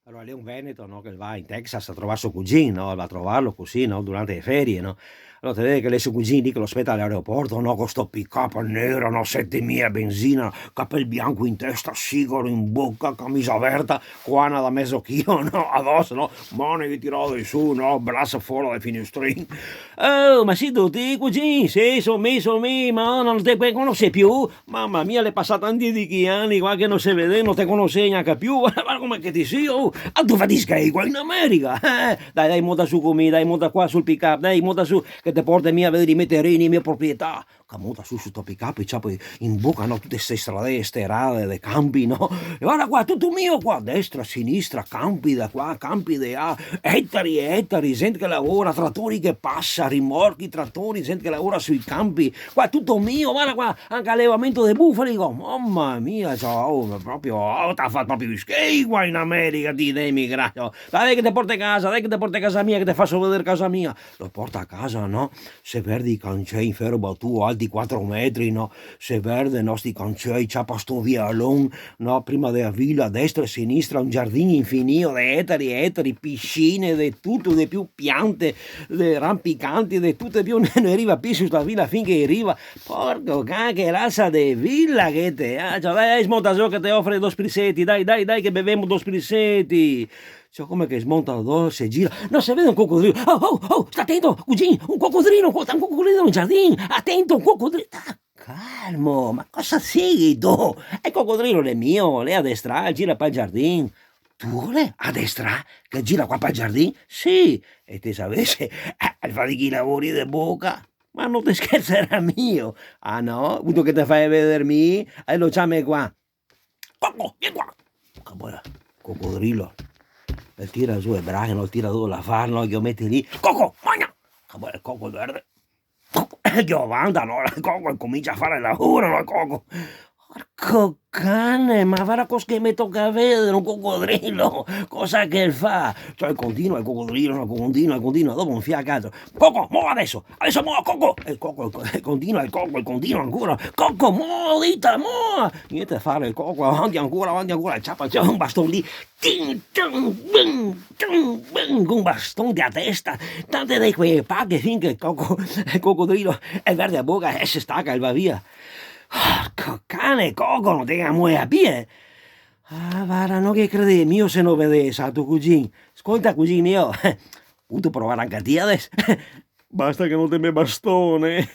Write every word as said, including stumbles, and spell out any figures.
Alora, l'è un veneto, no, che va in Texas a trovar so cugin, no? Va a trovarlo cusì, no? Durante le ferie, no? Alora te vede che l'è so cugin lì che lo speta a l'aeroporto, no? Co sto pick-up nero, no? Setemila benzina, capel bianco in testa, sigaro in boca, camisa averta, coana da mezo chilo, no? Adoso, no? Mani tirade su, no? Braso fora dai finestrin. "Oh, ma sito ti, cugin?" "Sì, so mi, so mi, ma no te conoso più?" "Mama mia, l'è pasà tanti de chi ani qua che no se vedemo, no te conoso gnanca più. Varda, varda come che ti si, oh. Ah, dove ti sghi qua in America? Eh, dai, dai, monta su co mi, dai, monta qua sul pick-up, dai, monta su, che te porto mi a vedar i me terini, i me proprietà." Che monta su, su sto pick-up, e ciapa in boca, no, tute ste strade, ste rade de campi, no? "E varda qua, tuto mio qua, destra, sinistra, campi da qua, campi de là, etari e etari, zente che lavora, tratori che pasa, rimorchi, tratori, zente che lavora sui campi, qua tuto mio, varda qua, anca alevamento de bufali, digo, mama mia, ciò, oh, ma proprio, oh, te ga fato proprio i schei qua in America, ti, dai, mi gracio. Dai che te porto a casa, dai che te porto a casa mia, che te faso vedar casa mia." Lo porta a casa, no? Se verde i cancei in fero batuo, alti quatro metri, no? Se verde, no, sti cancei, ciapa sto vialon, no? Prima dea vila, destra e sinistra, un giardin infinio de etari e etari, piscine, de tuto, de più, piante, de rampicanti, de tuto e più, no riva più su sta vila fin che riva. Porco can, che rasa de vila che te ga, ah, ciò, dai, dai, smonta zo che te ofro do spriseti, dai, dai, dai, che bevemo do spriseti. Ciò, come che smonta do, se gira, no, se vede un cocodrilo. Oh, oh, oh, sta atento, cugin, un cocodrilo, un cocodrilo in giardin, atento, un cocodrilo. Ah, calmo, ma cosa sito? El cocodrilo l'è mio, l'è adestrà, el gira pal giardin. Tuo l'è adestrà, che gira qua pal giardin? Sì, e te savese, eh, el fa de chi lavori de boca. Ma no te scherzarà mio? Ah no? Vuto che te fae vedar mi? E lo ciame qua. Coco, vien qua! Che bel cocodrilo. E tira zo e brache, no? Tira zo la far, no? Che lo mete lì. Coco, magna! Che bel coco verde. Coco, e che lo manda, no? Coco, e comincia a far el lavoro, no? Coco. Porco cane, ma varda cosa che me toca vedar, un cocodrilo. Cosa che el fa? Ciò, el continua, el cocodrilo, no? Continua, continua. Dopo un fià che altro. Coco, mo adeso, adeso mo, Coco! E el Coco, el co-, el continua, el Coco, el continua ancora. Coco, mo, dita, mo! Gnente a far, el Coco, avanti ancora, avanti ancora, el ciapa, ciapa un baston lì. Tin, tun, bum, tun, bum, un baston de a testa. Tante de quee pache fin che el Coco, el cocodrilo, el verde a boca e se staca, el va via. Porco cane, Coco, no te ga moea pie. Ah, vara, no ghe crede mio se no vedese, sa, to cugin. Scolta, cugin mio, vuto provar anca ti adeso? Basta che no te me bastone.